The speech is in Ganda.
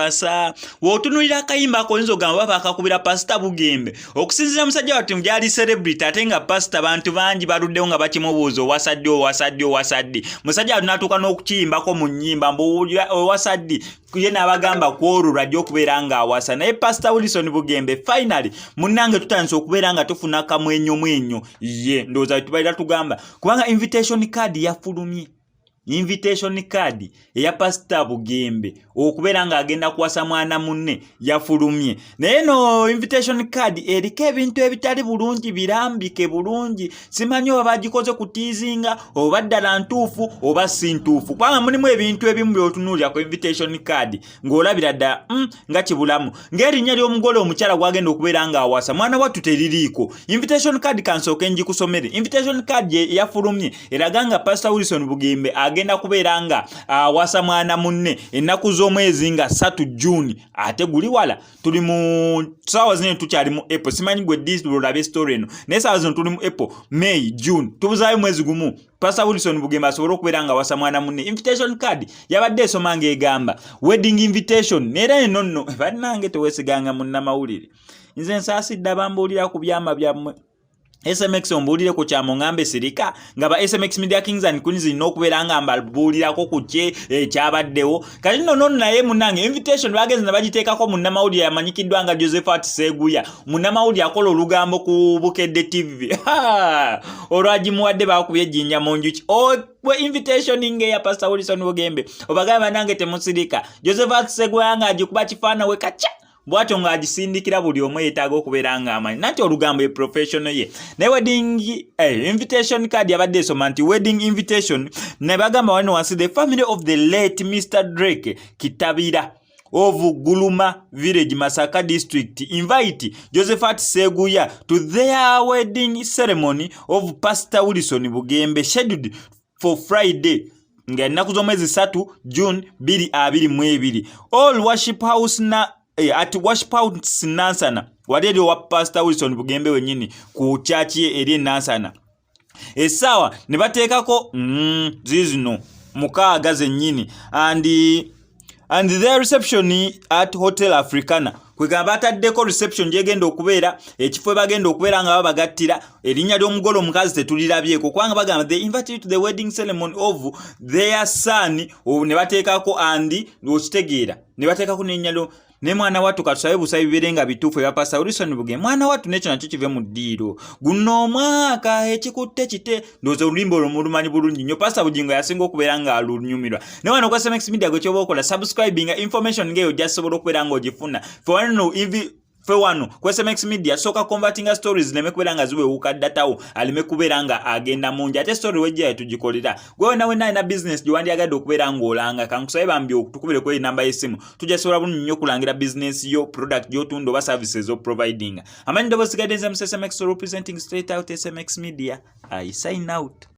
Kuwasa. W'otunuulira akayimba ako, oyinza ogamba oba baakakubira Pasita Bugembe, okusinziira musajja wattu gyali celebrity, ate nga pasita bantu bangi baluddewo nga bakimubuuza, "Owasa ddi? Owasa ddi? Owasa ddi?" Musajja wattu n'atuuka n'okukiyimbako mu nnyimba mbu owasa ddi, ye n'abagamba ku olwo lwajja okubeera ng'awasa. Naye Pasita Wilson Bugembe finally, munnange, tutandise okubeera nga tufuna kamwenyomwenyo. Ye ndowooza tubalira tugamba, kubanga invitation card yafulumye, invitation card eya Pasita Bugembe okubeera ng'agenda kuwasa mwana munne yafulumye. Naye no invitation card eriko ebintu ebitali bulungi birambike bulungi. Simanyi oba bagikoze kutiizinga, oba ddala ntuufu oba si ntuufu, kubanga mulimu ebintu ebimu by'otunuulira ku invitation card ng'olabira ddala nga kibulamu, ng'erinnya ly'omugole omukyala gwagenda okubeera ng'awasa, mwana wattu, teririiko. Invitation card kansooke ngikusomere. Invitation card yafulumye eraga nga Pastor Wilson Bugembe agenda kubeera nga awasa mwana munne ennaku z'omwezi nga 3 June, ate guli wala. Tuli mu saawa zino tukyali mu April. Simanyi gwe ddi lwolabe story eno, naye saawa zino tuli mu April, May, June, tubuzaayo mwezi gumu Pastor Wilson Bugembe asobole okubeera nga awasa mwana munne. Invitation card yabadde esoma ng'egamba "Wedding invitation". Neera eno nno, bannange, teweesiganga munnamawulire. Nze nsaasidde abambuulira ku byama byammwe. SMX, ombuulire ku kyamo, ngambe sirika nga ba SMX Media Kings and Queens nina okubeera nga mbabuulirako ku kye ekyabaddewo. Kati nno nono, naye munnange, invitation bagenze ne bagiteekako munnamawulire amanyikiddwa nga Josephat Seguya, munnamawulire akola olugambo ku Bukedde TV. Olwagimuwadde, bakubye ejjinja mu njuki we invitation ng'eya Pastor Wilson Bugembe. Obagamba, nange temusirika. Josephat Seguya ng'agikuba kifaanawe kaca bwatyo ng'agisindikira buli omu yeetaaga okubeera ng'amanyi nanti olugambo ye professional ye. Naye wedding invitation card yabadde esoma nti "Wedding invitation", ne bagamba wano wansi, "The family of the late Mr Drake Kitabira of Guluma Village, Masaka District, invite Josephat Seguya to their wedding ceremony of Pastor Wilson Bugembe, scheduled for Friday," nga ennaku z'omwezi 3 June 2022, all worship house na at Worship House Nansana. Wali eri owa Pastor Wilson Bugembe wennyini ku kyaki ye eri enansana. Essaawa ne bateekako ziizino 6 zennyini, and their reception at Hotel Africana. Kwegamba bataddeko reception gyegenda okubeera, ekifo bagenda okubeera nga babagattira. Erinnya ly'omugole omukazi tetulirabyeko, kubanga bagamba, "They invited to the wedding ceremony of their son," ne bateekako and okitegeera, ne bateekako n'erinnya lyo. Ne mwana wattu, katusabe busabe bibeere nga bituufu ebya Pastor Wilson Bugembe. Mwana wattu, nekyo nakyo kive mu ddiiro. Guno omwaka ekikutte kite, ndowooza oluyimba olwo mulumanyi bulungi nnyo. Pastor Bugingo yasinga okubeera ng'alunyumirwa. Ne wano ku SMX Media, gwe kyoba okola, subscribinga. Information ng'eyo ojja sobola okubeera ng'ogifuna. Fe wano invi fe wano ku SMX Media sooka convertinga stories leme kubeera nga ziwewuka, datawo aleme kubeera nga agenda mungi, ate story wejja tugikolera. Gwe wena wena alina business gye wandyagadde okubeera ng'olanga, kankusabe bambi tukubireko enamba y'essimu, tujja sobola bulungi nnyo okulangira business yo, product gy'otunda oba services oprovidinga. Amanyi ndoboozi gadde nze mu SMX, representing straight out SMX Media. I sign out.